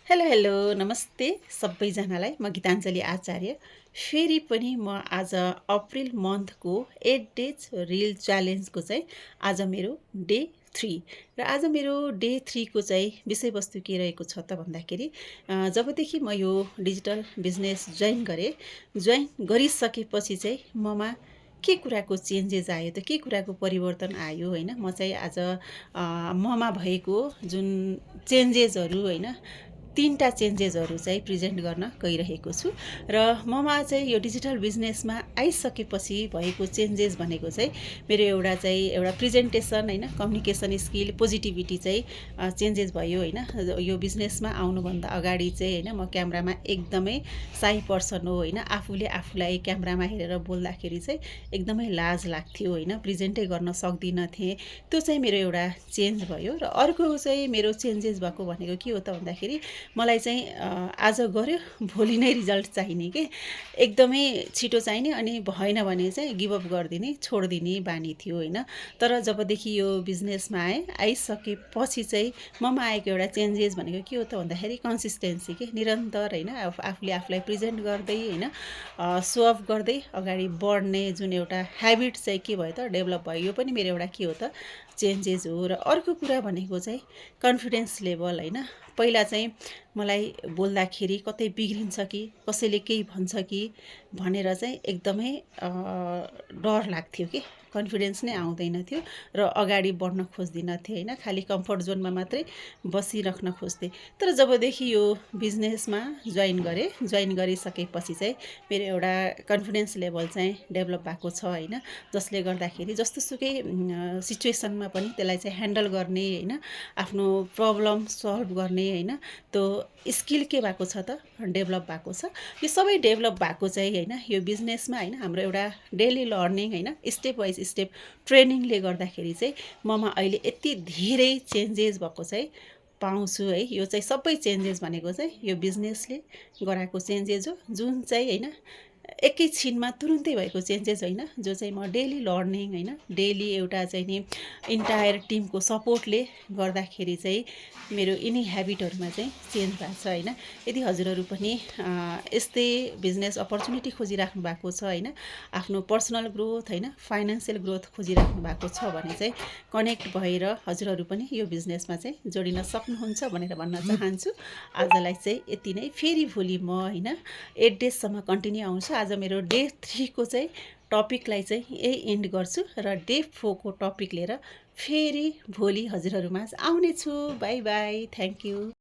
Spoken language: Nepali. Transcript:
हेलो हेलो नमस्ते सबैजनालाई। म गीताञ्जली आचार्य फेरि पनि म आज अप्रिल मन्थको 8 डेज रिल च्यालेन्जको चाहिँ आज मेरो डे 3 र आज मेरो डे 3 को चाहिँ विषयवस्तु के रहेको छ त भन्दाखेरि जबदेखि म यो डिजिटल बिजनेस जोइन गरिसकेपछि चाहिँ ममा के कुराको चेन्जेस आयो त, के कुराको परिवर्तन आयो होइन। म चाहिँ आज ममा भएको जुन चेन्जेसहरू होइन, तीनटा चेन्जेसहरू चाहिँ प्रेजेन्ट गर्न गइरहेको छु। र ममा चाहिँ यो डिजिटल बिजनेसमा आइसकेपछि भएको चेन्जेस भनेको चाहिँ मेरो एउटा प्रेजेन्टेसन होइन, कम्युनिकेसन स्किल, पोजिटिभिटी चाहिँ चेन्जेस भयो होइन। यो बिजनेसमा आउनुभन्दा अगाडि चाहिँ होइन म क्यामेरामा एकदमै साई पर्सन हो होइन। आफूले आफूलाई क्यामेरामा हेरेर बोल्दाखेरि चाहिँ एकदमै लाज लाग्थ्यो होइन, प्रेजेन्टै गर्न सक्दिनँ थिएँ। त्यो चाहिँ मेरो एउटा चेन्ज भयो। र अर्को चाहिँ मेरो चेन्जेस भएको भनेको के हो त भन्दाखेरि मलाई चाहिँ आज गर्यो भोलि नै रिजल्ट चाहिने के, एकदमै छिटो चाहिने, अनि भएन भने चाहिँ गिभअप गरिदिने, छोडिदिने बानी थियो होइन। तर जबदेखि यो बिजनेसमा आइसकेपछि चाहिँ ममा आएको एउटा चेन्जेस भनेको के हो त भन्दाखेरि कन्सिस्टेन्सी के, निरन्तर होइन आफूले आफूलाई प्रेजेन्ट गर्दै होइन, सो अफ गर्दै अगाडि बढ्ने जुन एउटा ह्याबिट चाहिँ के भयो त डेभलप भयो। यो पनि मेरो एउटा के हो त चेन्जेस हो। र अर्को कुरा भनेको चाहिँ कन्फिडेन्स लेभल होइन। पहिला चाहिँ मलाई बोल्दाखेरि कतै बिग्रिन्छ कि, कसैले केही भन्छ कि भनेर चाहिँ एकदमै डर लाग्थ्यो कि, कन्फिडेन्स नै आउँदैन थियो र अगाडि बढ्न खोज्दिनँ थिएँ होइन। खालि कम्फर्ट जोनमा मात्रै बसिराख्न खोज्थेँ। तर जबदेखि यो बिजनेसमा जोइन गरिसकेपछि चाहिँ मेरो एउटा कन्फिडेन्स लेभल चाहिँ डेभलप भएको छ होइन। जसले गर्दाखेरि जस्तोसुकै सिचुएसनमा पनि त्यसलाई चाहिँ ह्यान्डल गर्ने होइन, आफ्नो प्रब्लम सल्भ गर्ने होइन, त्यो स्किल के भएको छ त डेभलप भएको छ। यो सबै डेभलप भएको चाहिँ होइन यो बिजनेसमा होइन हाम्रो एउटा डेली लर्निङ होइन, स्टेप वाइज स्टेप ट्रेनिङले गर्दाखेरि चाहिँ ममा अहिले यति धेरै चेन्जेस भएको चाहिँ पाउँछु है। यो चाहिँ सबै चेन्जेस भनेको चाहिँ यो बिजनेसले गराएको चेन्जेस हो, जुन चाहिँ होइन एकैछिनमा तुरुन्तै भएको चेन्जेस होइन, जो चाहिँ म डेली लर्निङ होइन, डेली एउटा चाहिँ नि इन्टायर टिमको सपोर्टले गर्दाखेरि चाहिँ मेरो यिनी ह्याबिटहरूमा चाहिँ चेन्ज भएको छ होइन। यदि हजुरहरू पनि यस्तै बिजनेस अपर्च्युनिटी खोजिराख्नु भएको छ होइन, आफ्नो पर्सनल ग्रोथ होइन, फाइनेन्सियल ग्रोथ खोजिराख्नु भएको छ भने चाहिँ कनेक्ट भएर हजुरहरू पनि यो बिजनेसमा चाहिँ जोडिन सक्नुहुन्छ भनेर भन्न चाहन्छु। आजलाई चाहिँ यति नै। फेरि भोलि म होइन 8 डेजसम्म कन्टिन्यू आउँछु। आज मेरो डे 3 को चाहिँ टपिकलाई चाहिँ यही एन्ड गर्छु र डे 4 को टपिक लिएर फेरि भोलि हजुरहरूमा आउनेछु। By by, thank you.